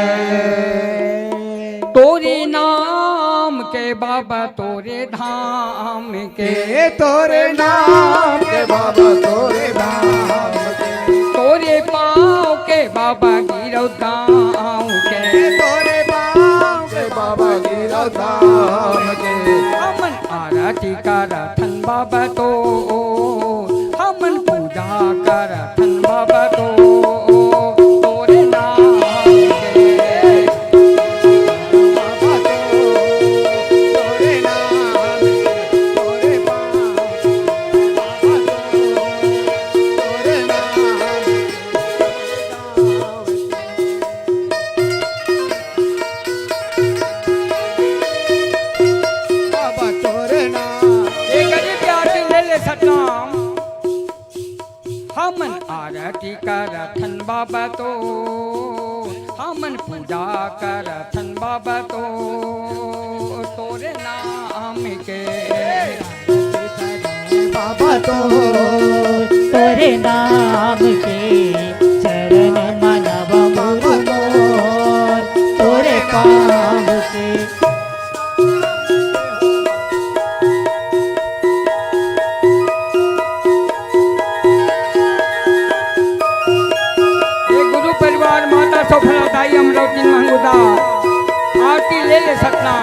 तोरे नाम के बाबा, तोरे धाम के। के तोरे नाम के बाबा, तोरे धाम के। तोरे पाँव के बाबा गिरौद गाँव के। तोरे पाँव के बाबा गिरौद गाँव के। हमन आरती करथन बाबा तो, हमन पूजा करथन बाबा तो, तोरे नाम के। बाबा तो, तोरे नाम के, तोरे पाँव के बाबा तो, तोरे नाम के। बाबा तोरे नाम। एक गरीब के आरती ले ले सतनाम। हमन आरती करथन बाबा तो, हमन पूजा करथन बाबा तो, तोरे नाम के। बाबा तो तोरे नाम के, चरण मनवा मोर, तोरे पाँव के। ये गुरु परिवार माता सोफरा दाई अमरौती महंगुदा आरती ले ले सतना।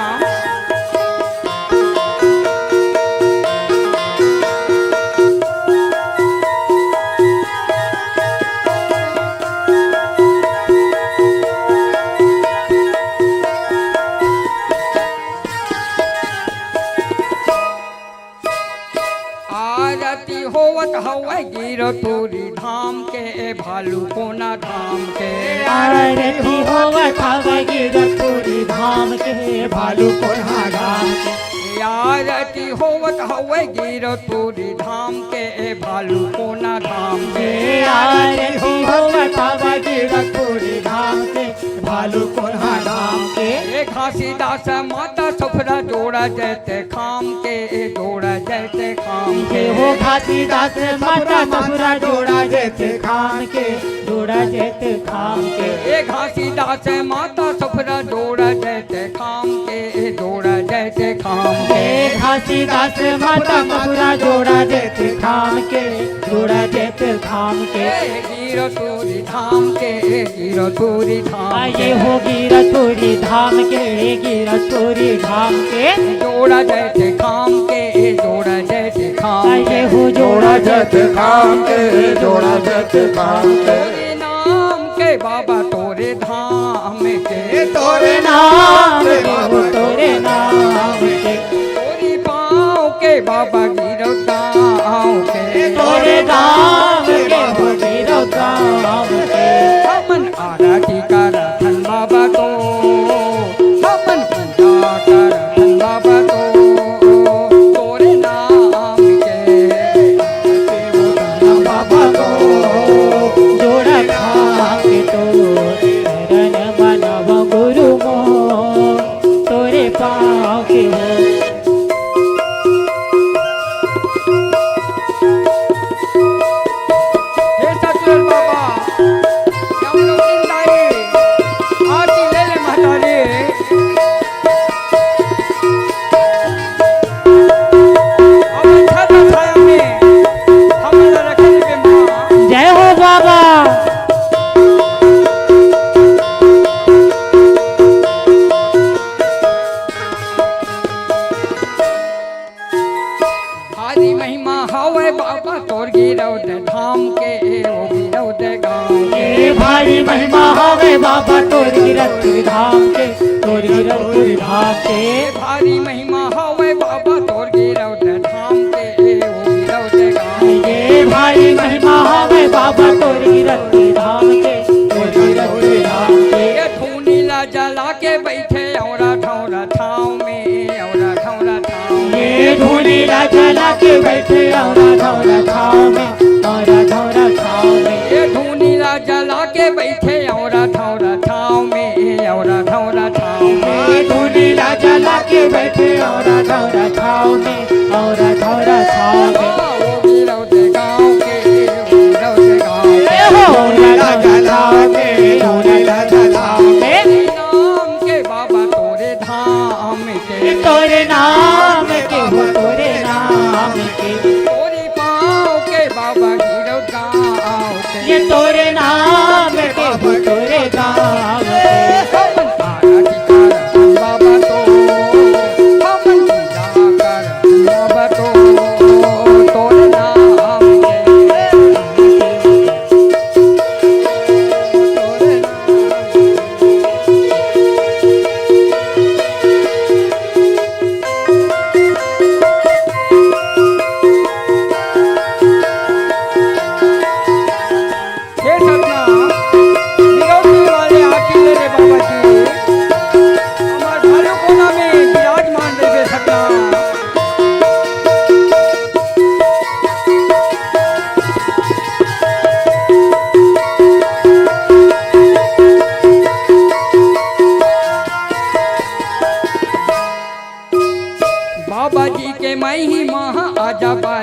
आरती होवत हवय गिरतुरी धाम के, भालू कोना धाम के। आरती होवत हवय गिरतुरी धाम के, भालू कोना धाम के। आरती होवत हवय गिरतुरी धाम के, भालू कोना धाम के। आरती होवत हवय गिरतुरी धाम के, भालू कोना धाम के। ए घासीदास माता सोफरा जोड़ा जैते खाम के, जोड़ा जैते खाम के। हे हो घासीदास माता सोफरा जोड़ा जैते खाम के, जोड़ा जैते खाम के। ए घासीदास माता सोफरा जोड़ा जैते खाम के, जोड़ा जैते खाम के। हे घासीदास माता सोफरा जोड़ा जैते खाम के, जोड़ा जैते खाम के। गिरतुरी धाम के, गिरतुरी धाम के। ये हो गिरतुरी धाम के, गिरतुरी धाम के। जोड़ा जैते खाम के, जोड़ा जैते खाम के। ये हो जोड़ा जैते खाम के, जोड़ा जैते खाम के। तोरे नाम के बाबा तोरे धाम के। तोरे नाम के बाबा तोरे नाम के। तोरी पाँव के बाबा गिरौद गाँव के। तोरे गाँव के बाबा गिरौद गाँव के। हमन आरती करथन बाबा तो, हमन पूजा करथन बाबा तो, तोरे नाम के। बाबा तो जोड़ा खाके तो, चरण मनवा गुरु मोर। तोरे पाँव के हो। हे सतगुरु बाबा, श्याम लोचन दाई, आरती ले ले महतारी। अब अच्छा दसाया में हमन ला रखे देबे माँ। जय हो बाबा। भारी महिमा हवय बाबा तोर गिरौद धाम के, ए ओ गिरौद गाँव के। ए भारी महिमा हवय बाबा तोर गिरौद धाम के, तोर गिरौद धाम के। ए भारी महिमा हवय बाबा तोर गिरौद धाम के, ए ओ गिरौद गाँव के। ए भारी महिमा हवय बाबा तोर गिरौद धाम के, तोर गिरौद धाम के। ए धूनी ला जला के बइठे औरा ठौरा ठाँव में, औरा ठौरा ठाँव में। ए धूनी ला जला के बइठे औरा ठौरा ठाँव में, औरा ठौरा ठाँव में। ए धूनी ला जला के बइठे औरा ठौरा ठाँव में, औरा ठौरा ठाँव में। ए धूनी ला जला के बइठे औरा ठौरा ठाँव में, औरा ठौरा ठाँव में। ओ गिरौद गाँव के, गिरौद गाँव के। ए हो, औरा ठौरा ठाँव में, औरा ठौरा ठाँव में। नाम के बाबा तोरे धाम के। तोरे नाम के हो, तोरे नाम के। तोरे पाँव के बाबा गिरौद गाँव के। ये तोरे नाम के हो,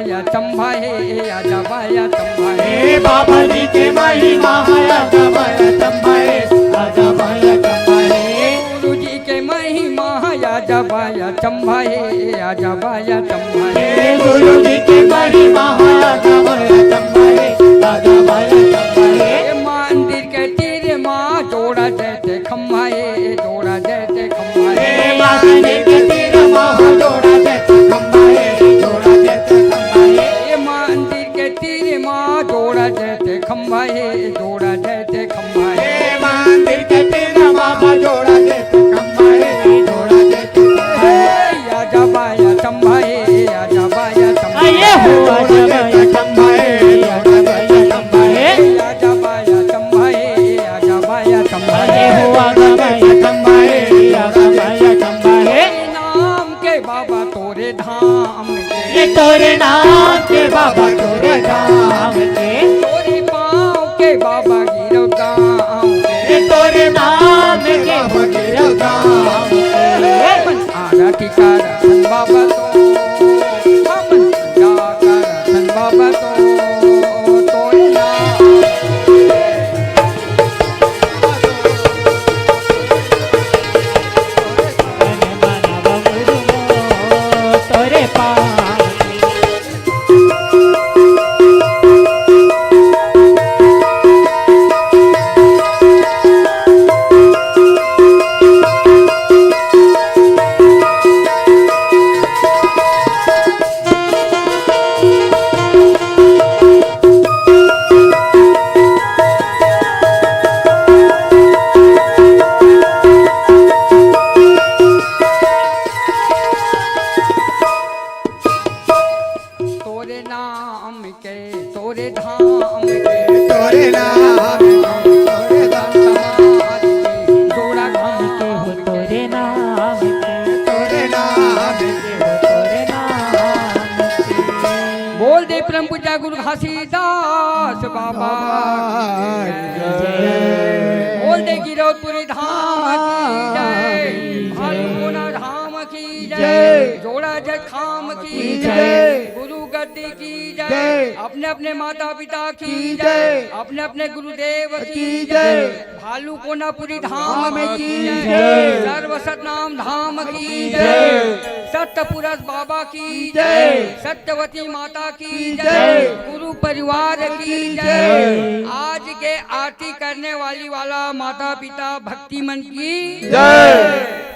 या चंबा हे, आजा बा या चंबा हे। हे बाबा जी के महिमा है, आजा बा या चंबा हे, आजा बा या चंबा हे। गुरु जी के महिमा है, आजा बा या चंबा हे, आजा बा या चंबा हे। हे गुरु जी के महिमा है, आजा बा या चंबा हे, आजा बा या चंबा हे। हे मंदिर के तीर मा जोड़ा जैसे खंभा हे, जोड़ा जैसे खंभा हे। हे मंदिर के तीर मा जोड़ा जैसे खंभा हे, जोड़ा जैसे खंभा हे। हे मंदिर के तीर मा जोड़ा जैसे खंभा हे, जोड़ा जैसे खंभा हे। हे मंदिर के तीर मा जोड़ा जैसे खंभा हे, जोड़ा जैसे खंभा हे। आजा बा या चंबा हे, आजा बा या चंबा हे। आइए हो, आजा बा या चंबा हे, आजा बा या चंबा हे। आजा बा या चंबा हे, आजा बा या चंबा हे। आइए हो, आजा बा या चंबा हे, आजा बा या चंबा हे। नाम के बाबा तोरे धाम के। ये तोरे नाम के बाबा तोरे धाम के। तोरे पाँव के बाबा गिरव गाँव के। ये तोरे नाम के बाबा गिरव गाँव के। आरती करथन बाबा तो, हमन पूजा करथन बाबा तो, तोरे नाम तन मन अउ मुरुमो तोरे पाँव। तोरे नाम के, तोरे धाम के, तोरे नाम के, तोरे धाम के, जोड़ा धाम के हो तोरे नाम के, तोरे नाम के हो तोरे नाम के। बोल दे परम पूज्य गुरु घासीदास बाबा की जय। बोल दे गिरौदपुरी धाम की जय, भालूकोना धाम की जय, जय। जोड़ा जैत धाम की की जय। जय। गुरु गद्दी की जय। जय। अपने अपने माता पिता की की जय। जय। अपने अपने गुरुदेव की की जय। जय। भालूकोनापुरी धाम धाम की की जय। जय। सर्व सतनाम धाम की की जय। जय। सत्य पुरुष बाबा की की जय। जय। सत्यवती माता की की जय। जय। गुरु परिवार की की जय। जय। आज के आरती करने वाली वाला माता पिता भक्ति मन की जय।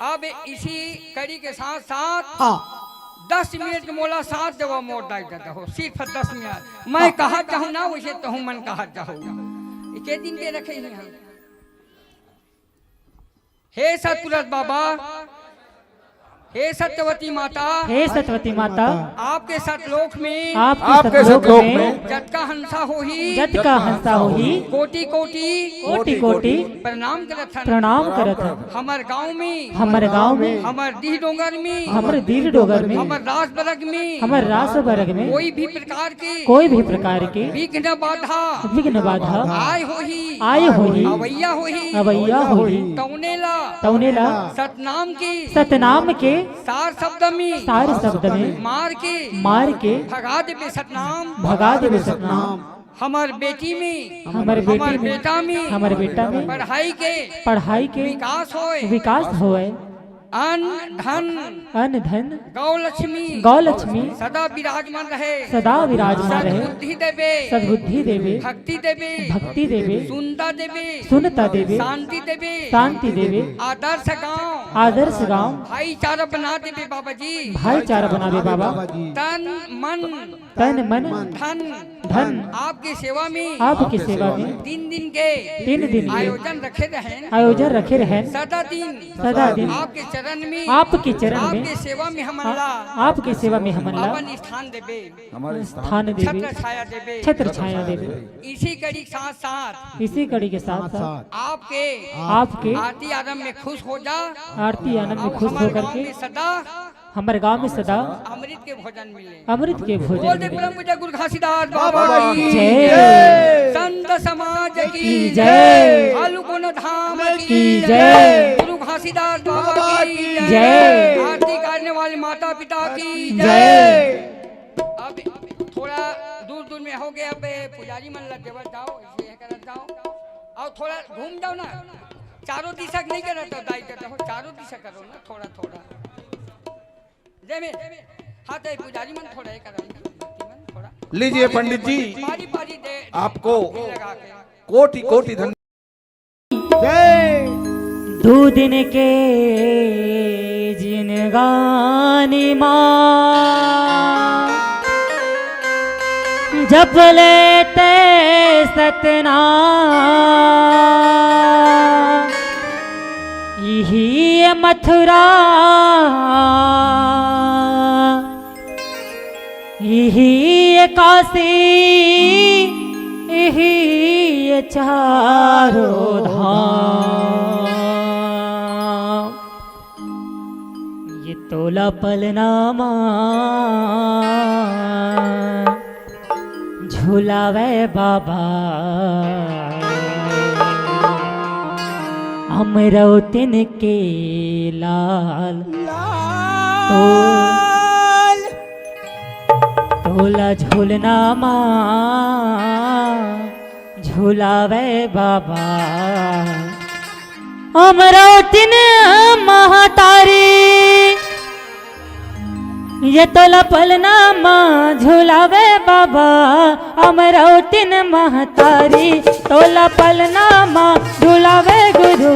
अब इसी कड़ी के साथ साथ हाँ। दस मिनट मोला साथ देवा मोर दाई ददा हो, सिर्फ दस मिनट। मैं हाँ। कहत जाहूँ ना, वैसे तहूँ मन कहत जाहू। एके दिन के रखे ही हम। हे सतपुरुष बाबा, हे सत्यवती माता, हे सत्यवती माता, आपके सतलोक में, आपके आपके सतलोक सतलोक में, में, जतका हंसा होही, जतका हंसा होही, कोटि कोटि, कोटि कोटि, प्रणाम करत हन। प्रणाम करत हन। हमर गांव में, हमर गांव में, हमर डीह डोंगर में, हमर डीह डोंगर में, हमर रास बरग में, हमर रास बरग में, कोई भी प्रकार के, कोई भी प्रकार के, विघ्न बाधा, विघ्न बाधा, आय होही, आय होही, अवैया होही, अवैया होही, तौने ला, तौने ला, सतनाम के, सतनाम के, सार शब्द में, सार शब्द में, मार के, मार के, भगा देबे सतनाम, भगा देबे सतनाम। हमर बेटी में, हमर बेटी हमर में, बेटा में, हमर बेटा में, पढ़ाई के, पढ़ाई के, विकास होय, विकास होय। अन्न धन, अन्न धन, गौ लक्ष्मी, गौ लक्ष्मी, सदा विराजमान रहे, सदा विराजमान रहे, सद्बुद्धि देबे, सद्बुद्धि देबे, भक्ति देबे, भक्ति देबे, सुनता देबे, सुनता देबे, शांति देबे, शांति देबे, आदर्श गांव, आदर्श गांव, भाईचारा बना देबे बाबा जी, भाईचारा बना दे बाबा। तन मन, तन मन, धन, धन, आपके सेवा में, आपके सेवा में, तीन दिन के, तीन दिन के, आयोजन रखे रहेन, आयोजन रखे रहेन, सदा दिन, सदा दिन, आपके चरण में, आपके चरण में, आपके सेवा में हमन ला, आपके सेवा में हमन ला, अपन स्थान देबे, हमर स्थान देबे, छत्र छाया देबे, छत्र छाया देबे। इसी कड़ी के साथ साथ, इसी कड़ी के साथ साथ, आपके, आपके, आरती आरंभ में खुश हो जा, आरती आनंद में अउ खुश हमर होकर गांव के में सदा, हमर गांव में सदा, अमृत के भोजन मिले। अमृत के भोजन बोल दे मिले। परम पूज्य गुरु घासीदास बाबा बाबा की की जय। जय। संत समाज की की जय। जय। भालूकोना धाम की की जय। जय। गुरु घासीदास बाबा बाबा की की जय। जय। आरती करने वाले माता पिता की जय। जय। पुजारी मन ला देवत जाओ, ये करत जाओ। अउ थोड़ा घूम जाओ ना, चारों दिशा नहीं करत हो, दाई करत हो, चारों दिशा करो ना, थोड़ा थोड़ा। जय में। हाँ, तो ये पुजारी मन थोड़ा ये करा, भक्ति मन थोड़ा। लीजिए पंडित जी, पारी पारी दे, आपको लगा के। कोटि कोटि धन्यवाद। जय। दू दिन के जिनगानी मा जप लेते सतना, इही मथुरा, इही काशी, इही चारों धाम। ये तोला पलना मा झुलावे बाबा, अमरौतिन के लाल। लाल। तोला झुलना मा झुलावे बाबा, अमरौतिन महतारी। ये तोला पलना मा झुलावे बाबा, अमरौतिन महतारी। तोला पलना मा झुलावे गुरु,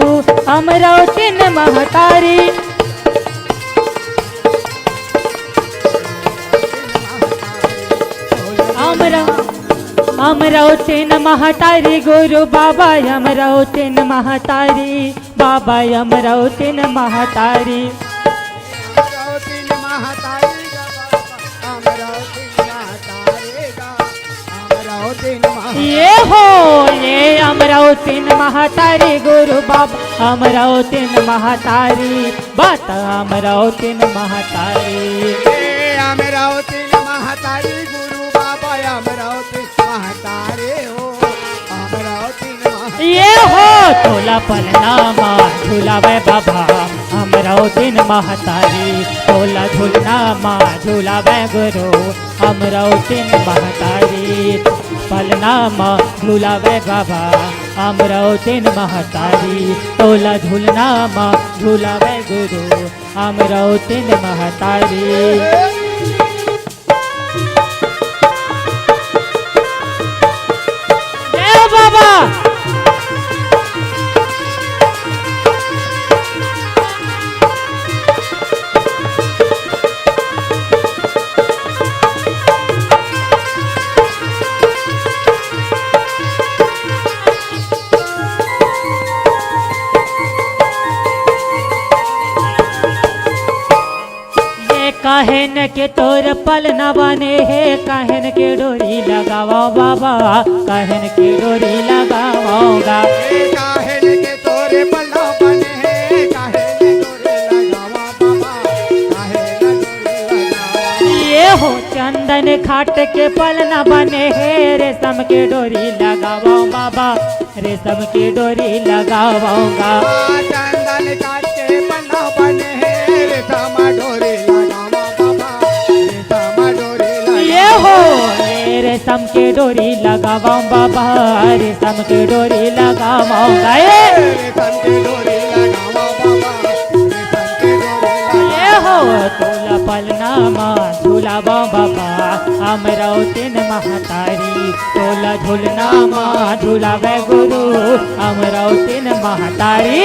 अमरौतिन महतारी। अमरौ-, अमरौतिन महतारी गुरु बाबा, अमरौतिन महतारी। बाबा अमरौतिन महतारी। अमरौतिन महतारी गा बाबा, अमरौतिन महतारी गा, अमरौतिन महतारी। ये हो, ये अमरौतिन महतारी गुरु बाबा, अमरौतिन महतारी, बात अमरौतिन महतारी। ये अमरौतिन महतारी गुरु बाबा, अमरौतिन महतारी हो, अमरौतिन महतारी। ये हो तोला पलना मा झुलावे बाबा, अमरौतिन महतारी। तोला झुलना मा झुलावे गुरु, अमरौतिन महतारी। पलना मा झुलावे बाबा, अमरौतिन महतारी। तोला झुलना मा झुलावे गुरु, अमरौतिन महतारी। जय हो बाबा। ये काहेन के तोर पलना बने हे, काहेन के डोरी लगावव बाबा, काहेन के डोरी लगावव गा। ये काहेन के तोर पलना बने हे, काहेन डोरी लगावव बाबा, काहेन डोरी लगावव। ये हो चंदन खाट के पलना बने हे, रेशम के डोरी लगावव बाबा, रेशम के डोरी लगावव गा। चंदन काट के पलना बने हे, रेशम डोरी लगावव बाबा, रेशम डोरी लगावव। ये हो, ये रेशम के डोरी लगावव बाबा, रेशम के डोरी लगावव गा। ये रेशम के डोरी लगावव बाबा, रेशम के डोरी लगावव। ये हो, तोला पलना मा झुलावव बाबा, अमरौतिन महतारी। तोला झुलना मा झुलावे गुरु, अमरौतिन महतारी।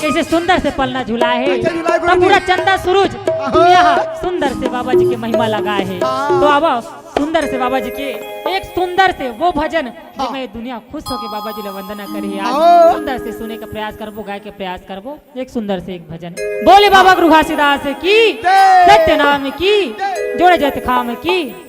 जइसे सुंदर से पलना झुलाए हे, अच्छा, झुलाए गुरु तब जी। पूरा चंदा सूरज आहा। दुनिया ह सुंदर से बाबा जी के महिमा लगाए हे। हाँ। तो आवा सुंदर से बाबा जी के एक सुंदर से वो भजन, हाँ। जेमे दुनिया खुश होके बाबा जी ला वंदना करही। आज हाँ। सुंदर से सुने का प्रयास करबो, गाए के प्रयास करबो एक सुंदर से एक भजन। बोले बाबा गुरु घासीदास की, जय। सत्य नाम की, जय। जोड़े जैतखाम की।